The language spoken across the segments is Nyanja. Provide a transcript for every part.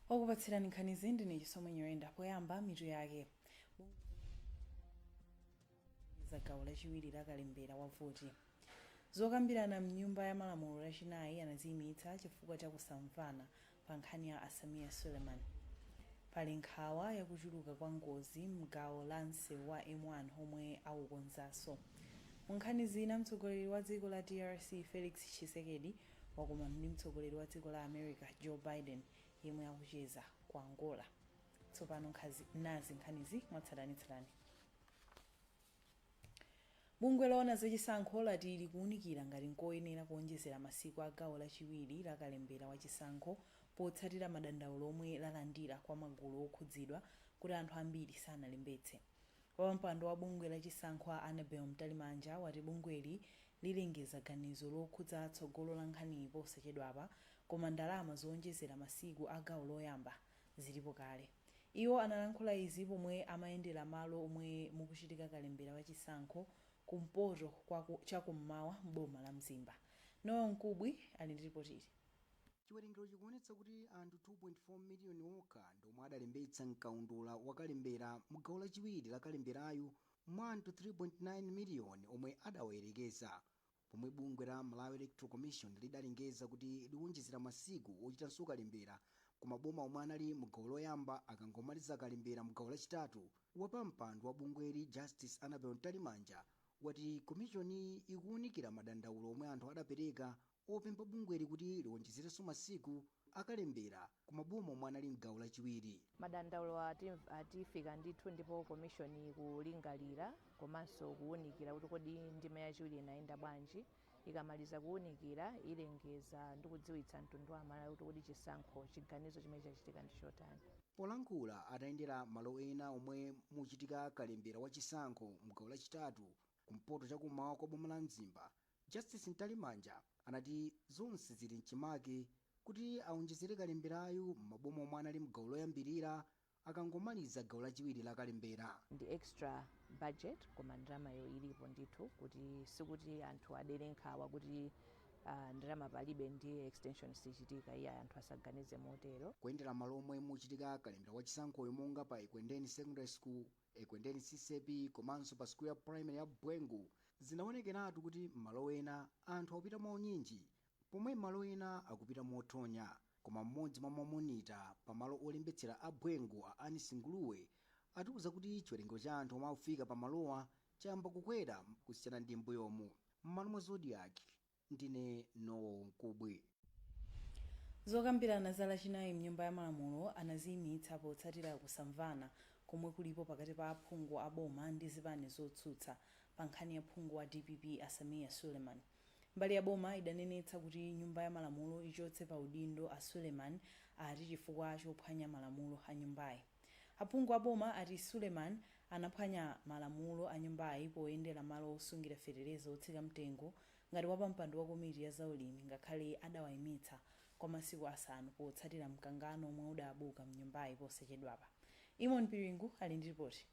Okupatsirani nkhanizi ndine Chisomo Nyirenda. Poyamba, mitu yake. Za gawo lachiwiri la kalembera wa voti. Zokambirana mnyumba ya malamulo Lachinayi anaziyimitsa chifukwa cha kusamvana pa nkhani ya a Sameer Suleman. Pali nkhawa yakuchuluka kwa ngozi mgawo la msewu wa M1 omwe akukonzanso. Mu nkhani zina, mtsogoleri wa dziko la DRC Felix Tshisekedi wakumana ndi mtsogoleri wa dziko la America Joe Biden yemwe akucheza ku Angola. Tsopano nazi nkhanizi mwatsatanetsatane. Bungwe loona zachisankho lati likuwunikira ngati nkoyenera kuonjezera masiku a gawo lachiwiri la kalembera wachisankho potsatira madandaulo omwe lalandira kwa magulu okhudzidwa kuti anthu ambiri sanalembetse. Wapampando wa bungwe lachisankho a Annabel Mtalimanja wati bungweli lilengeza ganizo lokhudza tsogolo la nkhaniyi posachedwapa, koma ndalama zowonjezera masiku a gawo loyamba zilipo kale. Iwo analankhula izi pomwe amayendera malo omwe mukuchitika kalembera wachisankho kumpoto chakummawa m'boma la Mzimba. Noel Mkubwi ali ndi ripoti ili. Chiwerengero chikuonetsa kuti anthu 2.4 miliyoni okha ndiomwe adalembetsa mkaundula wakalembera mu gawo lachiwiri la kalemberayu mwa anthu 3.9 miliyoni omwe adawayerekeza. Pomwe bungwe la Malawi Electoral Commission lidalengeza kuti liwonjezera masiku ochitanso kalembera ku maboma omwe anali mu gawo loyamba akangomaliza kalembera mu gawo lachitatu, wapampando wa bungweli Justice Annabel Mtalimanja wati komishoni ikuwunikira madandaulo omwe anthu adapereka opempha bungweli kuti liwonjezerenso masiku akalembera ku maboma omwe anali mgawo lachiwiri. Madandaulo atifika ndithu, ndipo komishoni ikulingalira komanso kuwunikira kuti kodi ndime yachiwiri inayenda bwanji. Ikamaliza kuwunikira, ilengeza ndi kudziwitsa mtundu wa Malawi kuti kodi chisankho, chiganizo chimene chachitika ndi chotani. Polankhula atayendera malo ena omwe muchitika kalembera wachisankho mgawo lachitatu kumpoto chakummawa kwa boma la Mzimba, Justice Mtalimanja anati zonse zili mchimake kuti aonjezere kalemberayu m'maboma omwe anali mgawo loyambirira akangomaliza gawo lachiwiri la kalembera. Ndi extra budget, koma ndalamayo ilipo ndithu, kuti sikuti anthu adere nkhawa kuti ndalama palibe ndiye extension sichitika. Iye anthu asaganize motero. Kuyendera malo omwe muchitika kalembera wachisankhoyo, monga pa Ekwendeni Secondary School, Ekwendeni CCAP komanso pa skulu ya primary ya Bwengu, zinaonekeratu kuti m'malo ena anthu akupita mwaunyinji pomwe malo ena akupita mothonya. Koma mmodzi mwa mamonita pamalo olembetsera a Bwengu, a Anisi Nguluwe, atiuza kuti chiwerengero cha anthu omwe akufika pamalowa chayamba kukwera kusiyana ndi mbuyomu. M'malo mwa Zodiak, ndine Noel Mkubwi. Zokambirana za Lachinayi mnyumba ya malamulo anaziyimitsa potsatira kusamvana komwe kulipo pakati pa aphungu a boma ndi zipani zotsutsa pa nkhani ya phungu wa DPP a Sameer Suleman. Mbali ya boma idanenetsa kuti nyumba ya malamulo ichotse pa udindo a Suleman ati chifukwa chophwanya malamulo a nyumbayi. Aphungu a boma ati Suleman anaphwanya malamulo a nyumbayi poyendera malo osungira fetereza otsika mtengo ngati wapampando wa komiti ya zaulimi, ngakhale adawayimitsa kwa masiku 5 potsatira mkangano omwe udabuka mnyumbayi posachedwapa. Imon Piringu ali ndi ripoti.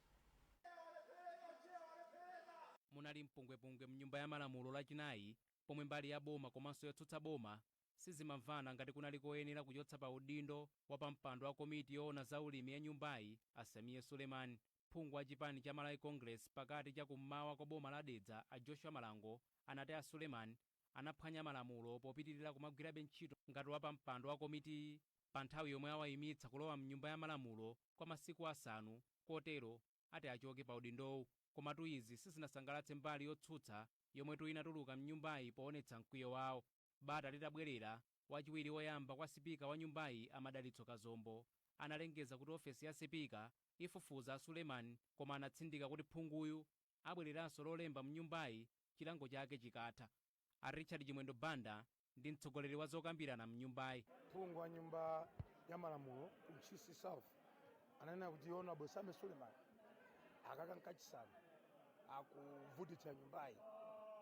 Munali mpungwepungwe mnyumba ya malamulo Lachinayi pomwe mbali ya boma komanso yotsutsa boma sizimamvana ngati kunali koyenera kuchotsa pa udindo wa pampando wa komiti yoona zaulimi ya nyumbayi a Sameer Suleman. Phungu wa chipani cha Malawi Congress pakati chakummawa kwa boma la Dedza a Joshua Malango anati a Suleman anaphwanya malamulo popitirira kumagwirabe ntchito ngati wa pampando wa komitiyi pa nthawi yomwe awayimitsa kulowa mnyumba ya malamulo kwa masiku 5, kotero ati achoke pa udindowu. Komatu izi sizinasangalatse mbali yotsutsa yomwe inatuluka mnyumbayi poonetsa mkwiyo wawo. Bata litabwerera, wachiwiri woyamba kwa sipika wa nyumbayi a Madalitso Kazombo analengeza kuti ofesi ya sipika ifufuza a Suleman, koma anatsindika kuti phunguyu abwereranso Lolemba mnyumbayi chilango chake chikatha. A Richard Chimwendo Banda ndi mtsogoleri wa zokambirana mnyumbayi. Phungu wa nyumba ya malamulo ku Ntchisi South ananena kuti Honorable Sameer Suleman akaka nkachisanu akuvutitsa nyumbayi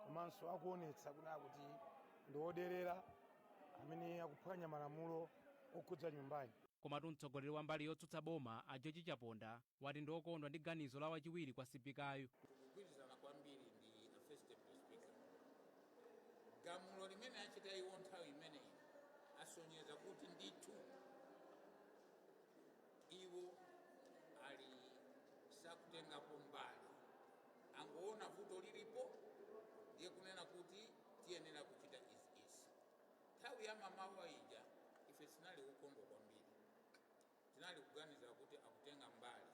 komanso akuonetsa kunena kuti ndi woderera amene akuphwanya malamulo okhudza nyumbayi. Komatu mtsogoleri wa mbali yotsutsa boma a George Chaponda wati ndi okondwa ndi ganizo la wachiwiri kwa sipikayu. Kugwirizana kwambiri ndi a First Deputy Speaker. Gamulo limene achita iwo nthawi imeneyi asonyeza kuti ndithu Sakutengapo mbali, angoona vuto lilipo, ndiye kunena kuti tiyenera kuchita izi izi. Nthawi ya mamawa ija ife tinali kukondwa kwambiri. Tinali kuganiza kuti akutenga mbali,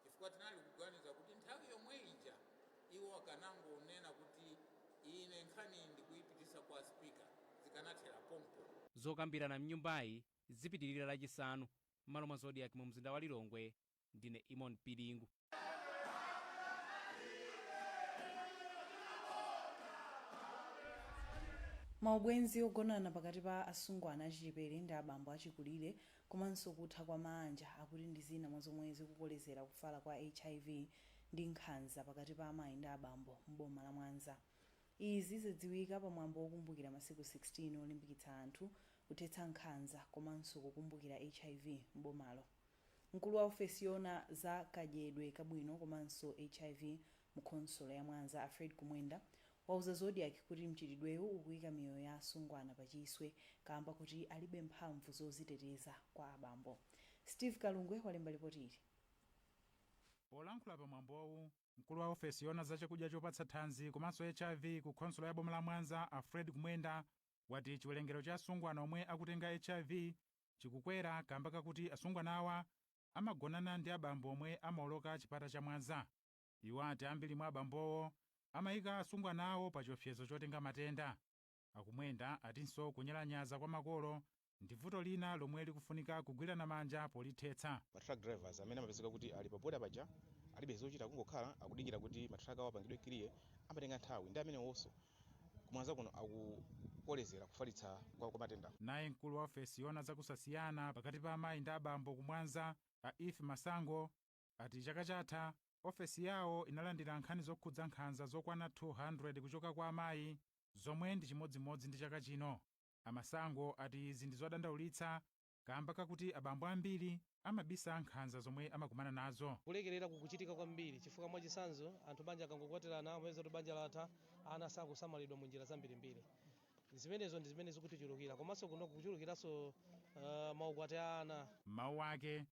chifukwa tinali kuganiza kuti nthawi yomwe ija iwo akanangonena kuti ine nkhani ndikuyipitisa kwa spika, zikanathera pompo. Zokambirana mnyumbayi zipitirira Lachisanu. M'malo mwa Zodiak mu mzinda wa Lilongwe, ndine Imon Pilingu. Maubwenzi ogonana pakati pa asungwana achichepere ndi abambo achikulire komanso kutha kwa maanja akuti ndi zina mwa zomwe zikukolezera kufala kwa HIV ndi nkhanza pakati pa amayi ndi abambo m'boma la Mwanza. Izi zadziwika pamwambo wokumbukira masiku 16 olimbikitsa anthu kuthetsa nkhanza komanso kukumbukira HIV m'bomalo. Mkulu wa ofesi yoona za kadyedwe kabwino komanso HIV mu khonsolo ya Mwanza, Alfred Kumwenda, wauza Zodiak kuti mchitidwewu ukuyika miyoyo ya asungwana pachiswe kamba kuti alibe mphamvu zoziteteza kwa abambo. Steve Kalungwe walemba ripoti ili. Polankhula pamwambowu, mkulu wa ofesi yoona za chakudya chopatsa thanzi komanso HIV ku khonsolo ya boma la Mwanza, Alfred Kumwenda, wati chiwerengero cha asungwana omwe akutenga HIV chikukwera kamba kakuti asungwana awa amagonana ndi abambo omwe amaoloka chipata cha Mwanza. Iwo ati ambiri mwa abambowo amayika asungwana awo pa chiopsezo chotenga matenda. Akumwenda atinso kunyalanyaza kwa makolo ndi vuto lina lomwe likufunika kugwirana manja polithetsa. Ma truck drivers amene amapezeka kuti ali pa boda paja alibe zochita, kungokhala akudikira kuti ma truck awo apangidwe clear, amatenga nthawi, ndi amene wonso kumwanza kuno akukolezera kufalitsa kwa matenda. Naye mkulu wa ofesi yoona zakusasiyana pakati pa amayi ndi abambo kumwanza, a If Masango, ati chaka chatha ofesi yawo inalandira nkhani zokhudza nkhanza zokwana 200 kuchoka kwa amayi, zomwe ndi chimodzimodzi ndi chaka chino. Amasango ati izi ndi zodandaulitsa kamba kakuti abambo ambiri amabisa nkhanza zomwe amakumana nazo. Kulekerera kukuchitika kwambiri chifukwa, mwachitsanzo, anthu banja akangokwatirana, amapeza kuti banja latha, ana sakusamalidwa mu njira zambirimbiri. Zimenezo ndi zimene zikutichulukira, komanso kuno kuchulukiranso maukwati a ana. M'mawu ake,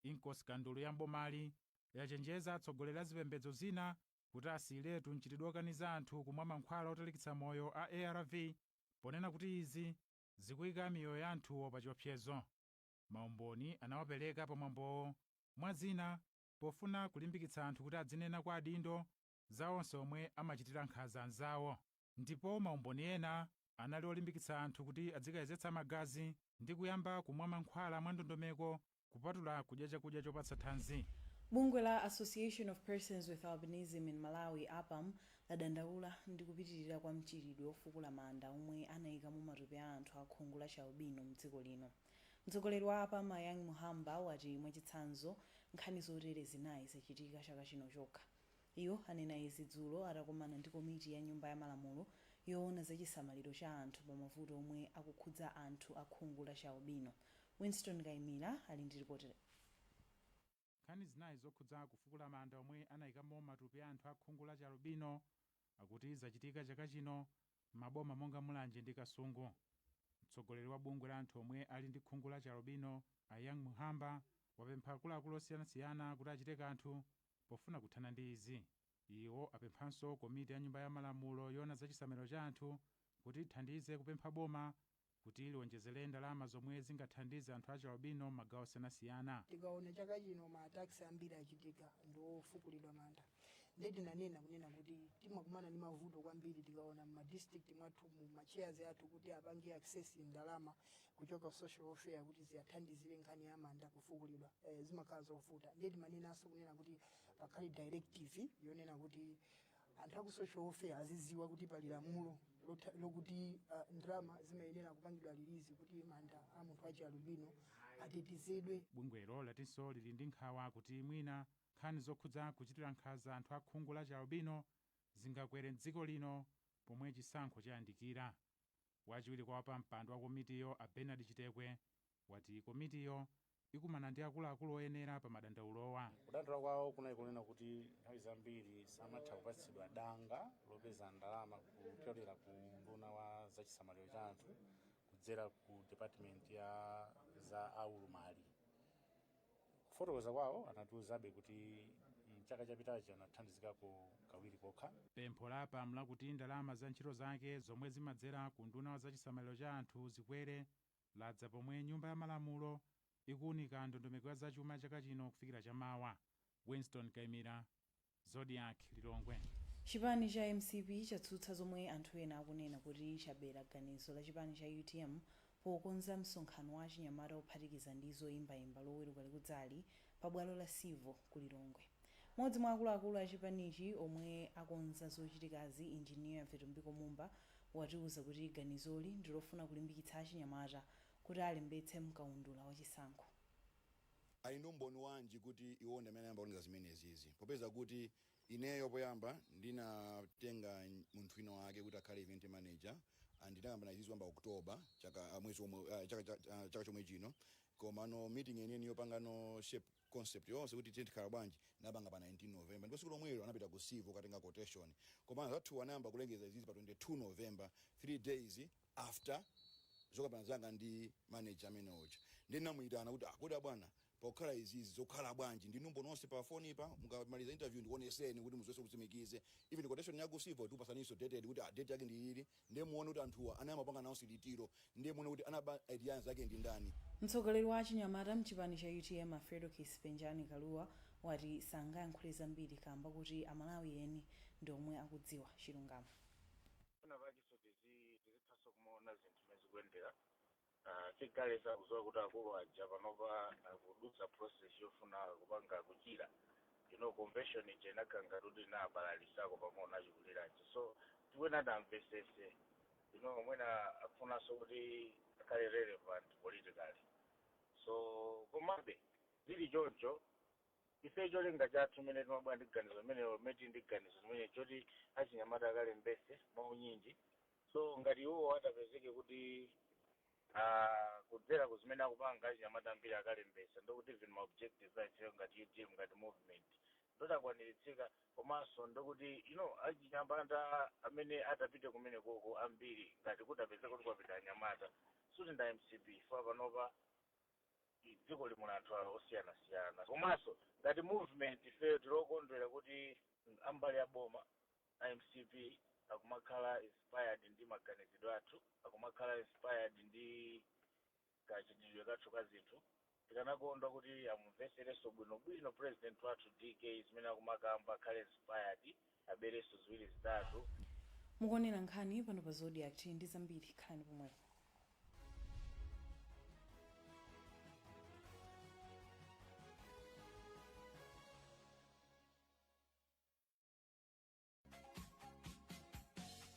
Inkosi Kandulu ya mbomali yachenjeza atsogoleri a zipembedzo zina kuti asiyiretu mchitidwe wokaniza anthu kumwa mankhwala otalikitsa moyo a ARV, ponena kuti izi zikuyika miyoyo ya anthuwo pa chiopsezo. Maumboni anawapereka pamwambowo, mwa zina, pofuna kulimbikitsa anthu kuti adzinena kwa adindo za onse omwe amachitira nkhanza anzawo, ndipo maumboni ena anali olimbikitsa anthu kuti adzikayezetsa magazi ndi kuyamba kumwa mankhwala mwa ndondomeko, kupatula kudya chakudya chopatsa thanzi. Bungwe la Association of Persons with Albinism in Malawi, APAM, ladandaula ndi kupitirira kwa mchitidwe ofukula manda omwe anayikamo matupi a anthu akhungu la chialubino mdziko lino. Mtsogoleri wa APAM, Ayang Muhamba, wati mwachitsanzo nkhani zotere zinayi zachitika chaka chino chokha. Iwo anena izi dzulo atakumana ndi komiti ya Nyumba ya Malamulo yoona zachisamaliro cha anthu pa mavuto omwe akukhudza anthu akhungu la chialubino. Winston Kaimira ali ndi ripoti. Nkhani zinayi zokhudza kufukula manda omwe anayikamo matupi a anthu akhungu la chialubino akuti zachitika chaka chino m'maboma monga Mulanje ndi Kasungu. Mtsogoleri wa bungwe la anthu omwe ali ndi khungu la chialubino, Ayang Muhamba, wapempha akuluakulu osiyanasiyana kuti achite kanthu pofuna kuthana ndi izi. Iwo apemphanso komiti ya Nyumba ya Malamulo yoona zachisamaliro cha anthu kuti ithandize kupempha boma kuti liwonjezere ndalama zomwe zingathandize anthu achialubino m'magawo osiyanasiyana. Tikaona chaka chino, ma attacks ambiri achitika ndi ofukulidwa manda. Nde tinanena kunena kuti timakumana ndi mavuto kwambiri tikaona mma district mwathu mu ma chairs athu kuti apange access ndalama kuchoka social welfare kuti ziyathandizire nkhani ya manda kufukulidwa, zimakhala zovuta. Ndiye timanenanso kunena kuti pakhale directive yonena kuti anthu aku social welfare aziziwa kuti pali lamulo lokuti ndalama zimayenera kupangidwa release kuti manda a munthu achialubino atetezedwe. Bungwelo latinso lili ndi nkhawa kuti mwina nkhani zokhudza kuchitira nkhanza anthu akhungu la chialubino zingakwere mdziko lino pomwe chisankho chayandikira. Wachiwiri kwa wapampando wa komitiyo, a Bernard Chitekwe, wati komitiyo ikumana ndi akuluakulu oyenera pa madandaulowa. Kudandaula kwawo kunali kunena kuti nthawi zambiri samatha kupatsidwa danga lopeza ndalama kupyolera ku nduna wa zachisamaliro cha anthu kudzera ku department ya za aulumali. Kufotokoza kwawo anatiuzabe kuti Mchaka chapitachi anathandizikako kawiri kokha. Pempho la APAM lakuti ndalama za ntchito zake zomwe zimadzera ku nduna wa zachisamaliro cha anthu zikwere ladza pomwe Nyumba ya Malamulo ikuwunika ndondomeko ya zachuma chaka chino kufikira chamawa. Winston Kaimira, Zodiak, Lilongwe. Chipani cha MCP chatsutsa zomwe anthu ena akunena kuti chabera ganizo la chipani cha UTM pokonza msonkhano wa achinyamata ophatikiza ndi zoyimbayimba Loweruka likudzali pa bwalo la Civo ku Lilongwe. Mmodzi mwa akuluakulu a chipanichi omwe akonza zochitikazi, Engineer Vitumbiko Mumba, watiuza kuti ganizoli ndilofuna kulimbikitsa achinyamata kuti alembetse mkaundula wachisankho. Ali ndi umboni wanji kuti iwo ndi amene ayamba kuoneza zimenezizi, popeza kuti ineyo poyamba ndinatenga munthu wina wake kuti akhale event manager and ndinayamba nazizi kuyamba October chaka mwezi omwe chaka chomwe chino? Komano meeting yeniyeni yopangano shape concept yonse kuti tiye tikhala bwanji napanga pa 19 November, ndipo tsiku lomwelo anapita ku Civo kukatenga quotation. Koma anzathu anayamba kulengeza izizi pa 22 November, 3 days after zokambirana zanga ndi manager amene uja. Ndi namuyitana kuti, "Ah, kodi abwana, pakukhala izizi zokhala bwanji? Ndi numbo nonse pa foni pa, mukamaliza interview ndikuoneseni kuti muzonse kutsimikize. Even quotation yaku Civo tipasaninso dated kuti, ah, date yake ndi ili, ndiye muone kuti anthuwa anayamba panga nawo silitiro, ndiye muone kuti anaba idea zake ndi ndani." Mtsogoleri wa achinyamata mchipani cha UTM, Fredokiss Penjani Kaluwa, wati sangayankhule zambiri kamba kuti Amalawi eni ndi omwe akudziwa chilungamo. Pena pakiso tizithanso kumaona zinthu zimene zikuyendera. Chigale sakudziwa kuti akulu aja panopa akudutsa process yofuna kupanga kuchira. Convention ija inakhala ngati kuti inabalalisako pang'ono achikulirachi, so tiwena tamvesese. Mwina akufunanso kuti akhale relevant politically. So komabe zili choncho, ife cholinga chathu imene timabwera ndi ganizo limenelo, limene tili ndi ganizo limene choti achinyamata akalembese mwaunyinji. So ngati iwowo atapezeke kuti kudzera ku zimene akupanga achinyamata ambiri akalembesa, ndokuti even ma objectives aifeyo ngati UTM, ngati movement, ndotakwaniritsidwa. Komanso ndokuti achinyamata amene atapite kumene koko ambiri, ngati kutapezeka kuti kwapita anyamata, suti nda MCP fa panopa dziko limuna anthu osiyanasiyana. Komanso ngati movement ifeyo tilokondwera kuti ambali ya boma a MCP akumakhala inspired ndi maganizidwe athu, akumakhala inspired ndi kachitidwe kathu ka zinthu. Tikanakondwa kuti amumveserenso bwinobwino president wathu DK zimene akumakamba, akhale inspired, aberenso ziwiri zitatu. Mukuonera nkhani pano pa Zodiak. Tili ndi zambiri, khalani pomwepo.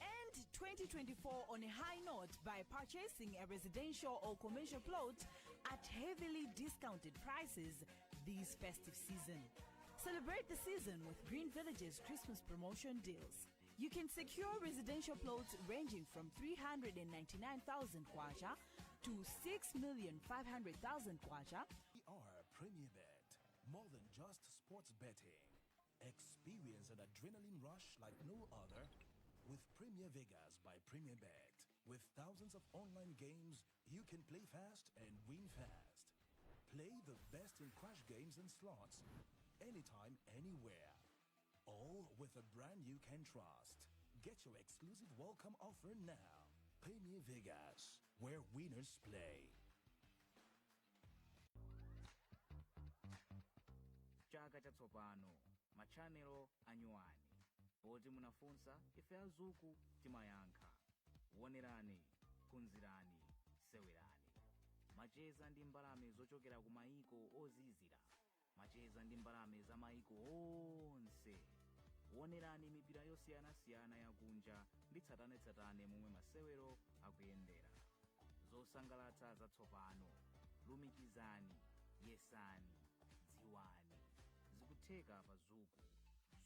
End 2024 on a high note by purchasing a residential or commercial plot at heavily discounted prices this festive season. Celebrate the season with Green Village's Christmas promotion deals. You can secure residential plots ranging from 399,000 kwacha to 6,500,000 kwacha. We are Premier Bet, more than just sports betting. Experience an adrenaline rush like no other with Premier Vegas by Premier Bet. With thousands of online games, you can play fast and win fast. Play the best in crash games and slots, anytime, anywhere. All with a brand you can trust. Get your exclusive welcome offer now. Premier Vegas, where winners play. Chaka chatsopano, machanelo anyuwani poti munafunsa, ife azuku timayankha. Wonerani, phunzirani, sewerani, macheza ndi mbalame zochokera ku mayiko ozizira, macheza ndi mbalame za mayiko onse. Wonerani mipira yosiyanasiyana yakunja ndi tsatanetsatane momwe masewero akuyendera. Zosangalatsa zatsopano, lumikizani, yesani, dziwani, zikutheka pa Zuku.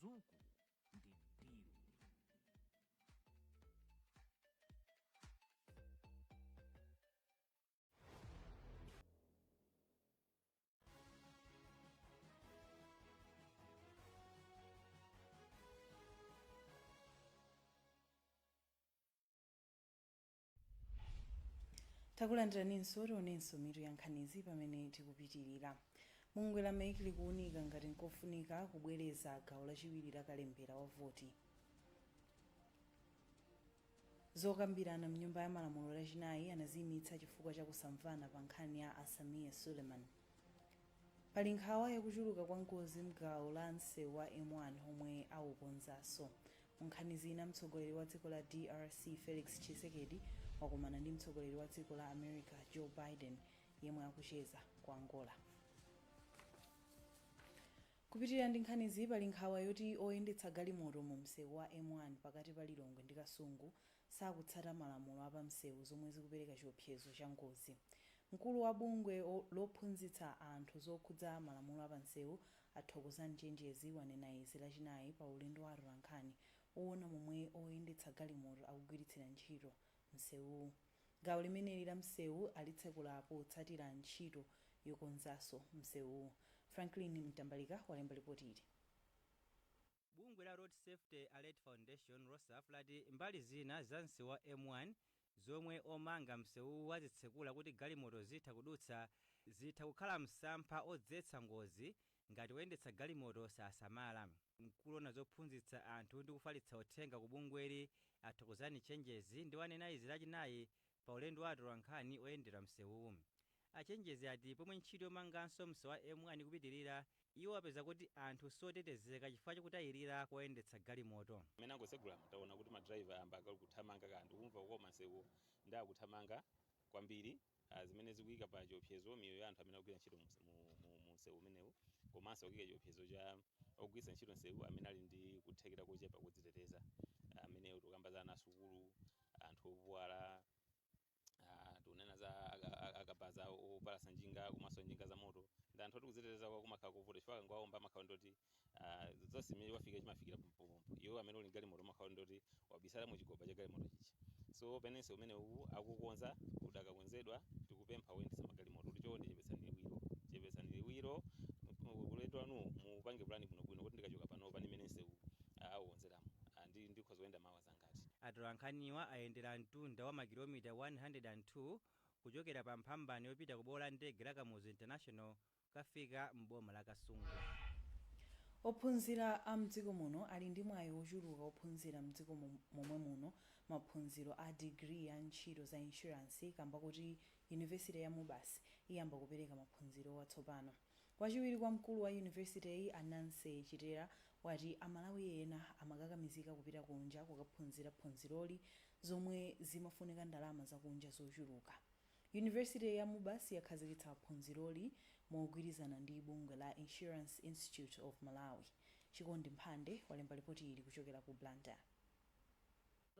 Zuku ndi deal. Takulandiraninso. Tionenso mitu ya nkhanizi pamene tikupitirira. Bungwe la MEC likuwunika ngati nkofunika kubwereza gawo lachiwiri la kalembera wa voti. Zokambirana mnyumba ya malamulo Lachinayi anaziyimitsa chifukwa cha kusamvana pa nkhani ya a Sameer Suleman. Pali nkhawa yakuchuluka kwa ngozi mgawo la msewu wa M1 omwe awukonzanso. Mu nkhani zina, mtsogoleri wa dziko la DRC Felix Tshisekedi wakumana ndi mtsogoleri wa dziko la America Joe Biden yemwe akucheza ku Angola. Kupitirira ndi nkhanizi, pali nkhawa yoti oyendetsa galimoto mu msewu wa M1 pakati pa Lilongwe ndi Kasungu sakutsata malamulo apamsewu, zomwe zikupereka chiopsezo cha ngozi. Mkulu wa bungwe lophunzitsa anthu zokhudza malamulo apamsewu, a Thokozani Chenjezi, wanena izi Lachinayi pa ulendo wa atolankhani owona momwe oyendetsa galimoto akugwiritsira ntchito msewuwu. Gawo limeneli la msewu alitsekula potsatira ntchito yokonzanso msewuwu. Franklin Mtambalika walemba ripoti ili. Bungwe la Road Safety Alert Foundation, ROSAF, lati mbali zina za msewu wa M1 zomwe omanga msewuwu azitsekula kuti galimoto zitha kudutsa zitha kukhala msampha odzetsa ngozi ngati woyendetsa galimoto sasamala. Mkulu ona zophunzitsa anthu ndi kufalitsa uthenga ku bungweli, a Thokozani Chenjezi, ndi wanena izi Lachinayi pa ulendo wa atolankhani oyendera msewuwu. A Chenjezi ati pomwe ntchito yomanganso msewu wa M1 ikupitirira, iwo apeza kuti anthu sotetezeka chifukwa chakutayirira koyendetsa galimoto. Amene angosegula, taona kuti madraiva ayamba kuthamanga, kandi kumva kukoma msewu ndi akuthamanga kwambiri, zimene zikuyika pa chiopsezo miyoyo ya anthu amene akugwira ntchito mu msewu umenewu, komanso kuyika chiopsezo cha ogwiritsa ntchito msewu amene ali ndi kuthekera kochepa kudziteteza, amene tikukamba za ana asukulu, anthu opuwala, tikunena za akabaza opalasa njinga komanso njinga za moto. Ndi anthu oti kudziteteza kwawo kumakhala kovuta, chifukwa akangowaomba amakhala ndoti zonse zimene wafika chimafikira pompopompo. Iwo amene uli galimoto umakhala ndoti wabisala mu chigoba cha galimoto chicha. So penense umene uwu akukonza kuti akakonzedwa, tikupempha oyendetsa magalimoto kuti chonde chepetsani liwiro, chepetsani liwiro. Ulendo wanu mupange plan bwinobwino kuti ndikachoka panopa ndi mmene msewu aukonzeramo, ndi ndikhoza kuyenda mawa zangati. Atolankhaniwa ayendera mtunda wa makilomita 102 kuchokera pa mphambano yopita ku bwalo la ndege la Kamuzu International kukafika m'boma la Kasungu. Ophunzira a mdziko muno ali ndi mwayi wochuluka ophunzira mdziko momwe muno maphunziro a digiri ya ntchito za insurance, kamba kuti yunivesite ya MUBAS iyamba kupereka maphunziro watsopano. Wachiwiri kwa mkulu wa yunivesiteyi, a Nancy Chitera, wati Amalawi ena amakakamizika kupita kunja kukaphunzira phunziroli, zomwe zimafunika ndalama zakunja zochuluka. Yunivesite ya MUBAS yakhazikitsa phunziroli mogwirizana ndi bungwe la Insurance Institute of Malawi. Chikondi Mphande walemba ripoti ili kuchokera ku Blantyre.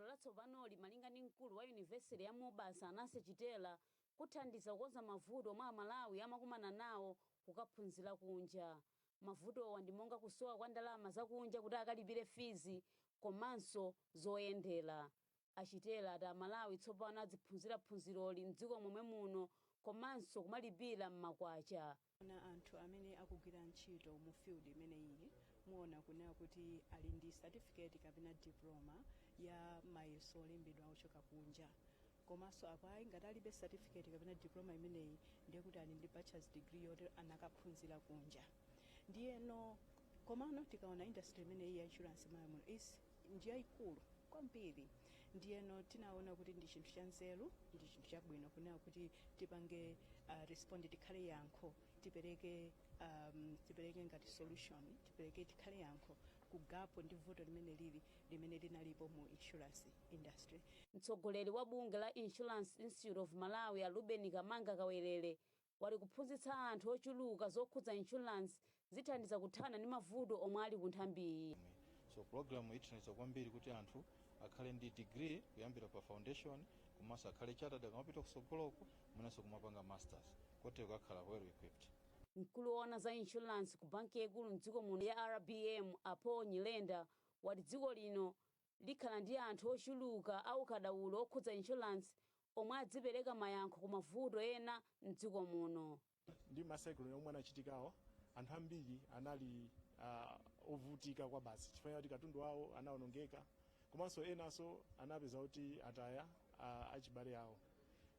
Latsopanoli, malinga ndi mkulu wa yunivesiti ya MUBAS, a Nancy Chitera, kuthandiza kukonza mavuto omwe Amalawi amakumana nawo kukaphunzira kunja. Mavutowa ndi monga kusowa kwa ndalama zakunja kuti akalipire fees komanso zoyendera. A Chitera ati Amalawi tsopano aziphunzira phunziroli mdziko momwe muno komanso kumalipira m'makwacha. Na anthu amene akugwira ntchito mu field imeneyi, muona kunena kuti ali ndi certificate kapena diploma ya mayeso olembedwa ochoka kunja, komanso apo ayi, ngati alibe certificate kapena diploma imeneyi, ndiye kuti ali ndi bachelor's degree yoti anakaphunzira kunja. Ndiyeno komano tikaona industry imeneyi ya insurance m'Malawi muno is ndiyayikulu kwambiri. Ndiyeno tinaona kuti ndi chinthu cha nzeru, ndi chinthu chabwino kunena kuti tipange respond, tikhale yankho, tipereke ngati solution, tipereke, tikhale yankho ku gap ndi vuto limene lili limene linalipo mu insurance industry. Mtsogoleri wa bungwe la Insurance Institute of Malawi, a Ruben Kamanga Kawerere, wati kuphunzitsa anthu ochuluka zokhudza insurance zithandiza kuthana ndi mavuto omwe ali ku nthambiyi. So program ithandiza kwambiri kuti anthu akhale ndi degree kuyambira pa foundation, komanso akhale chartered akamapita kusogoloko, mwinanso kumapanga masters, kotero akhala well equipped. Mkulu woona za insurance ku banki yaikulu mdziko muno ya RBM, a Paul Nyirenda, wati dziko lino likhala ndi anthu ochuluka aukadaulo okhudza insurance omwe adzipereka mayankho ku mavuto ena mdziko muno. Ndi ma cyclone omwe anachitikawo, anthu ambiri anali ovutika kwa basi chifukwa kuti katundu wawo anawonongeka, komanso enanso anapeza kuti ataya achibale awo.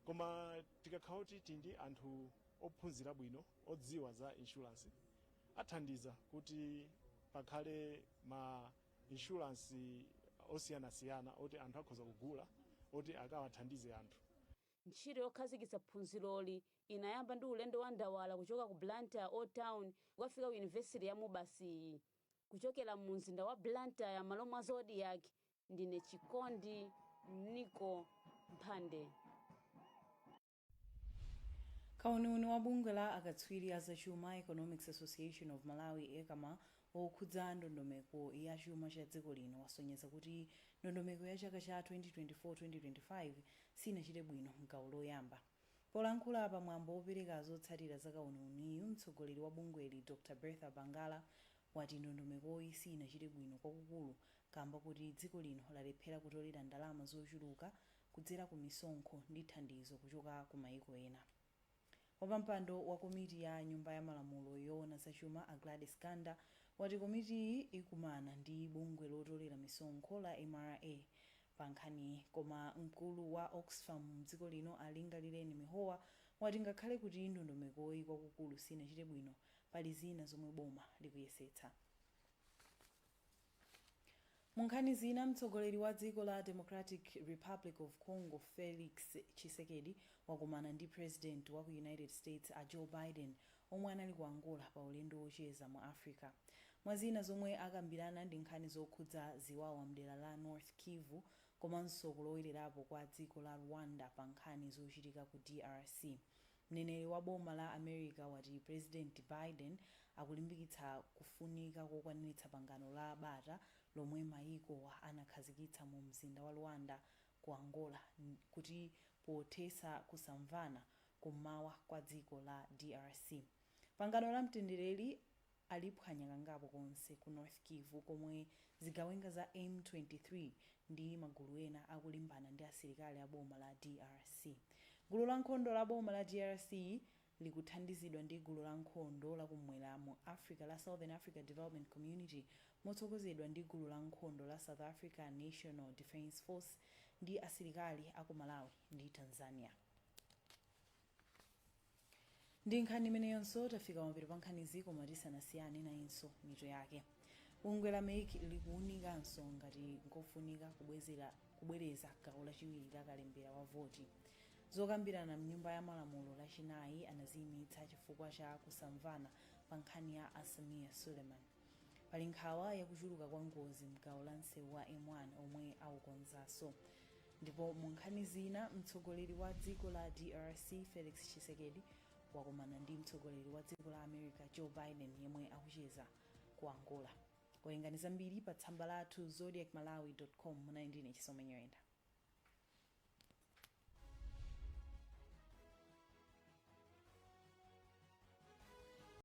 Koma tikakhala kuti tili ndi anthu ophunzira bwino odziwa za insurance athandiza kuti pakhale ma insurance osiyanasiyana oti anthu akhoza kugula oti akawathandize anthu. Ntchito yokhazikitsa phunziroli inayamba ndi ulendo wa ndawala kuchoka ku Blantyre Old Town kukafika ku Yunivesiti ya MUBAS. Kuchokera mu mzinda wa Blantyre, malo mwa Zodiak, ndine Chikondi Niko Mphande. Kauniuni wa bungwe la akatswiri azachuma, Economics Association of Malawi, ECAMA, wokhudza ndondomeko ya chuma cha dziko lino wasonyeza kuti ndondomeko ya chaka cha 2024-2025 sinachite bwino mgawo loyamba. Polankhula pamwambo wopereka zotsatira za kauniuniyu, mtsogoleri wa bungweli Dr Bertha Bangara wati ndondomekoyi sinachite bwino kwakukulu kamba kuti dziko lino lalephera kutolera ndalama zochuluka kudzera ku misonkho ndi thandizo kuchoka ku mayiko ena. Wapampando wa komiti ya Nyumba ya Malamulo yoona zachuma, a Gladys Ganda, wati komitiyi ikumana ndi bungwe lotolera misonkho la MRA pa nkhaniyi. Koma mkulu wa Oxfam mdziko lino, a Lingalireni Mihowa, wati ngakhale kuti ndondomekoyi kwakukulu sinachite bwino, pali zina zomwe boma likuyesetsa. Mu nkhani zina, mtsogoleri wa dziko la Democratic Republic of Congo, Felix Tshisekedi, wakumana ndi President wa ku United States, a Joe Biden, omwe anali ku Angola pa ulendo wocheza mu Africa. Mwazina zomwe akambirana ndi nkhani zokhudza ziwawa mdera la North Kivu komanso kulowererapo kwa dziko la Rwanda pa nkhani zochitika ku DRC. Mneneri wa boma la America wati President Biden akulimbikitsa kufunika kokwaniritsa pangano la bata lomwe mayiko anakhazikitsa mu mzinda wa Luanda ku Angola kuti pothetsa kusamvana kummawa kwa dziko la DRC. Pangano la mtendereli aliphwanya kangapo konse ku North Kivu, komwe zigawenga za M23 ndi magulu ena akulimbana ndi asilikali a boma la DRC. Gulu la nkhondo la boma la DRC likuthandizidwa ndi gulu la nkhondo lakumwera mu Africa la Southern Africa Development Community, motsogozedwa ndi gulu la nkhondo la South Africa National Defence Force ndi asilikali aku Malawi ndi Tanzania. Ndi nkhani imeneyonso tafika mapeto pa nkhanizi, koma tisanasiyane, nayinso mitu yake. Bungwe la MEC likuwunikanso ngati nkofunika kubwereza gawo lachiwiri la kalembera wa voti. Zokambirana mnyumba ya Malamulo Lachinayi anaziyimitsa chifukwa cha kusamvana pa nkhani ya a Sameer Suleman. Pali nkhawa yakuchuluka kwa ngozi mgawo la msewu wa M1 omwe aukonzanso. Ndipo mu nkhani zina, mtsogoleri wa dziko la DRC Felix Tshisekedi wakumana ndi mtsogoleri wa dziko la America Joe Biden yemwe akucheza ku Angola. Werengani zambiri pa tsamba lathu zodiakmalawi.com. Munali ndine Chisomo Nyirenda.